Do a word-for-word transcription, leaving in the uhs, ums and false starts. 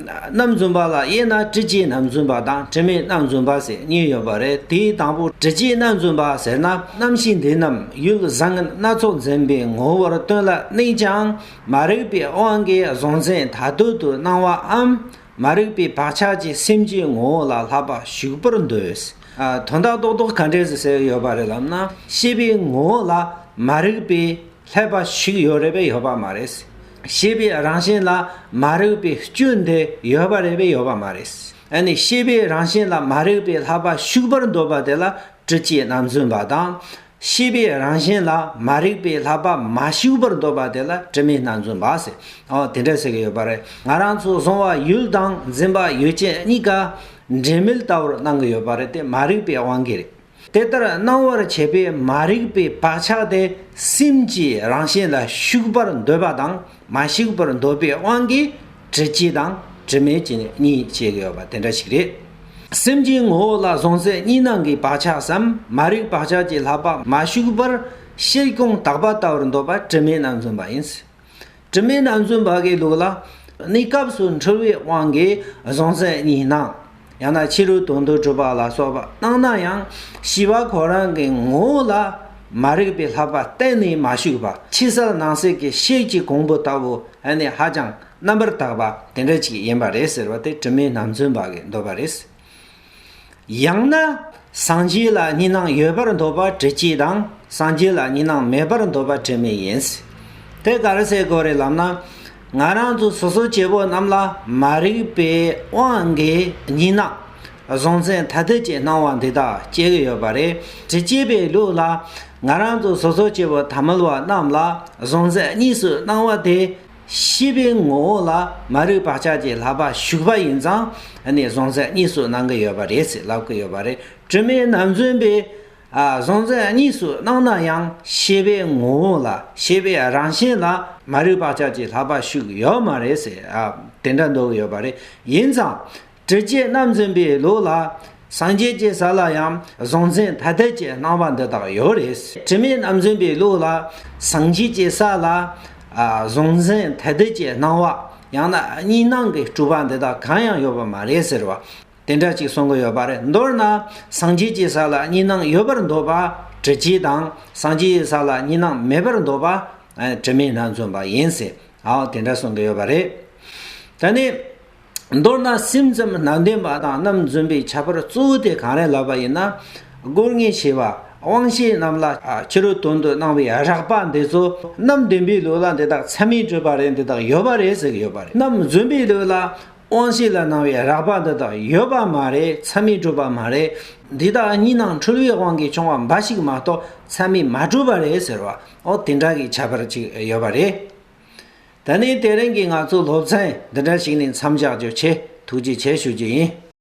རྣམ་རྫུན་པ་ལ་དབྱེ་ན་དྲི་བཅས་རྣམ་རྫུན་པ་དང་དྲི་མེད་རྣམ་རྫུན་པ་ཟེར་གཉིས་ཡོད་པ་རེད། དེའི་དང་པོ་དྲི་བཅས་རྣམ་རྫུན་པ་ཟེར་ན། རྣམ་ཤེས་འདི་རྣམས་ཡུལ་བཟང་ངན་སྣ་ཚོགས་འཛིན་པའི་ངོ་བོར་སྟོན་ལ་གནས་ཀྱང་། མ་རིག་པའི་དབང་གིས་གཟུང་འཛིན་མཐར་ཐུག་ཏུ་སྣང་བའམ། མ་རིག་པའི་བག་ཆགས་ཀྱིས་སེམས་ཀྱི་ངོ་བོ་ལ་བསླབ་པ་ཞུགས་པར་འདོད། ཨ། དོན་དག་རྡོག་རྡོག་ག་འདྲས་སེ་ཟེར་ཡོད་པ་རེད་ལབ་ན། ཤེས་པའི་ངོ་བོ་ལ་མ་རིག་པའི་བསླབ་པ་ཞུགས་ཡོད་རེད་པས་ཡོད་པ་མ་རེད། ཤེས་པའི་རང་བཞིན་ལ་མ་རིག་པའི་སྐྱོན་དེ་ཡོད་པ་རེད་པས་ཡོད་པ་མ་རེད། ཨ་ནི་ཤེས་པའི་རང་བཞིན་ལ་མ་རིག་པའི་བསླབ་པ་ཞུགས་པར་འདོད་པ་དེ་ལ་དྲི་བཅས་རྣམ་རྫུན་པ་དང་། ཤེས་པའི་རང་བཞིན་ལ་མ་རིག་པའི་བསླབ་པ་མ་ཞུགས་པར་འདོད་པ་དེ་ལ་དྲི་མེད་རྣམ་རྫུན་པ་ཟེར། ཨོ་དེ་འདྲ་ཟེར་གྱི་ཡོད་པ་རེད། ང་རང་ཚོ་གཟུང་བ་ཡུལ་དང་འཛིན་པ་ཡུལ་ཅན་གཉིས་ཀ་འབྲེལ་མེད་ལྟ་བུར་སྣང་གི་ཡོད་པ་རེད། དེ་མ་རིག་པའི་དབང་གིས་རེད། དེ་ལྟར་སྣང་བར་བྱེད་པའི་མ་རིག་པའི་བག་ཆགས་དེ་སེམས་ཀྱི་རང་བཞིན་ལ་ཞུགས་པར་འདོད་པ་དང་མ་ཞུགས་པར་འདོད་པའི་དབང་གིས་དྲི་བཅས་དང་དྲི་མེད་ཅེས་གཉིས་བྱེད་ཀྱི་ཡོད་པ་དེ་འདྲ་ཞིག་རེད། སེམས་ཀྱི་ངོ་བོ་ལ་གཟུང་འཛིན་གཉིས་སྣང་གི་བག་ཆགས་སམ་མ་རིག་བག་ཆགས་ཀྱི་བསླབ་པ་མ་ཞུགས་པར་ཤེལ་གོང་དག་པ་ལྟ་བུར་འདོད་པ་དྲི་མེད་རྣམ་རྫུན་པ་ཡིན། དྲི་མེད་རྣམ་རྫུན་པ་གི་ལུགས་ལ། གནས་སྐབས་སུ་འཁྲུལ་བའི་དབང་གིས་གཟུང་འཛིན་གཉིས་སྣང་། ཡང་ན་ཕྱི་རོལ་དོན་དུ་གྲུབ་པ་ལ་སོགས་པ་སྣང་ན་ཡང་། ཤེས་པ་ཁོ་རང་གི་ངོ་བོ་ལ་མ་རིག་པའི་བསླབ་པ་གཏན་ནས་མ་ཞུགས་པ། ཕྱི་གསལ་ནང་གསལ་གྱི་ཤེལ་གྱི་གོང་བུ་ལྟ་བུ་ཨ་ནི་ཧ་ཅང་རྣམ་པར་དག་པ་དེ་འདྲ་ཅིག་ཡིན་པ་རེད་ཟེར་བ་དེ་དྲི་མེད་རྣམ་རྫུན་པ་གི་འདོད་པ་རེད། ཡང་ན། སངས་རྒྱས་ལ་གཉིས་སྣང་ཡོད་པར་འདོད་པ་དྲི་བཅས་དང་། སངས་རྒྱས་ལ་གཉིས་སྣང་མེད་པར་འདོད་པ་དྲི་མེད་ཡིན། དེ་ག་རེ་ཟེར་དགོས་རེད་ལབ་ན། ང་རང་ཚོ་སོ་སོ་སྐྱེ་བོ་རྣམས་ལ་མ་རིག་པའི་དབང་གིས་གཉིས་སྣང་། གཟུང་འཛིན་ཐ་དད་ཀྱི་སྣང་བ་འདི་དག་སྐྱེ་གི་ཡོད་པ་རེད། དྲི་བཅས་པའི་ལུགས་ལ། ང་རང་ཚོ་སོ་སོ་སྐྱེ་བོ་ཐ་མལ་བ་རྣམས་ལ་གཟུང་འཛིན་གཉིས་སུ་སྣང་བ་དེ། ཤེས་པའི་ངོ་བོ་ལ་མ་རིག་བག་ཆགས་ཀྱི་བསླབ་པ་ཞུགས་པ་ཡིན་ཙང་། ཨ་ནི་གཟུང་འཛིན་གཉིས་སུ་སྣང་གི་ཡོད་པ་རེད་ཟེར་ལབ་ཀྱི་ཡོད་པ་རེད། དྲི་མེད་རྣམ་རྫུན་པས། ཨ། གཟུང་འཛིན་གཉིས་སུ་སྣང་ན་ཡང་ཤེས་པའི་ངོ་བོ་ལ། ཤེས་པའི་རང་བཞིན་ལ་མ་རིག་བག་ཆགས་ཀྱི་བསླབ་པ་ཞུགས་ཡོད་མ་རེད་ཟེར། ཨ། དེ་འདྲ་འདོད་ཀྱི་ཡོད་པ་རེད། ཡིན་ཙང་། དྲི་བཅས་རྣམ་རྫུན་པའི་ལུགས་ལ། སངས་རྒྱས་ཀྱི་ས་ལ་ཡང་གཟུང་འཛིན་ཐ་དད་ཀྱི་སྣང་བ་འདི་དག་ཡོད་རེད། དྲི་མེད་རྣམ་རྫུན་པའི་ལུགས་ལ། སངས་རྒྱས་ཀྱི་ས་ལ། ཨ། གཟུང་འཛིན་ཐ་དད་ཀྱི་སྣང་བ། ཡང་ན་གཉིས་སྣང་གི་སྤྲོས་པ་འདི་དག་གང་ཡང་ཡོད་པ་མ་རེད་ཟེར་བ། དེ་འདྲ་ཅིག་གསུང་གི་ཡོད་པ་རེད། མདོར་ན། སངས་རྒྱས་ཀྱི་ས་ལ་གཉིས་སྣང་ཡོད་པར་འདོད་པ་དྲི་བཅས་དང་། སངས་རྒྱས་ཀྱི་ས་ལ་གཉིས་སྣང་མེད་པར་འདོད་པ། ཨ། དྲི་མེད་རྣམ་རྫུན་པ་ཡིན་ཟེར། ཨའོ་དེ་འདྲ་གསུང་གི་ཡོད་པ་རེད། ད་ནི། མདོར་ན་སེམས་ཙམ་རྣམ་བདེན་པ་དང་རྣམ་རྫུན་པའི་ཁྱད་པར་གཙོ་བོ་དེ་གང་རེད་ལབ་པ་ཡིན་ན། དགོས་ངེས་ཤེས་པ་དབང་ཤེས་རྣམས་ལ། ཨ། ཕྱི་རོལ་དོན་དུ་སྣང་བའི་རགས་པ་འདི་ཚོ་རྣམ་བདེན་པའི་ལུགས་ལ་འདི་དག་མཚན་མའི་སྤྲོས་པ་རེད། འདི་དག་ཡོད་པ་རེད་ཟེར་གྱི་ཡོད་པ་རེད། རྣམ་རྫུན་པའི་ལུགས་ལ་དབང་ཤེས་ལ་སྣང་བའི་རགས་པ་འདི་དག་ཡོད་པ་མ་རེད། མཚན་མའི་སྤྲོས་པ་མ་རེད། འདི་དག་གཉིས་སྣང་འཁྲུལ་བའི་དབང་གིས་བྱུང་བ་འབའ་ཞིག་མ་གཏོགས་མཚན་མའི་མ་སྤྲོས་པ་རེད་ཟེར་བ། ཨོ་དེ་འདྲ་གི་ཁྱད་པར་ཅིག་ཡོད་པ་རེད། ད་ནི་དེ་རིང་གི་ང་ཚོ་སློབ་ཚན་འདི་འདྲ་ཞིག་ནས་མཚམས་བཞག་རྒྱུ་བྱས། ཐུགས་རྗེ་ཆེ་ཞུ་རྒྱུ་ཡིན།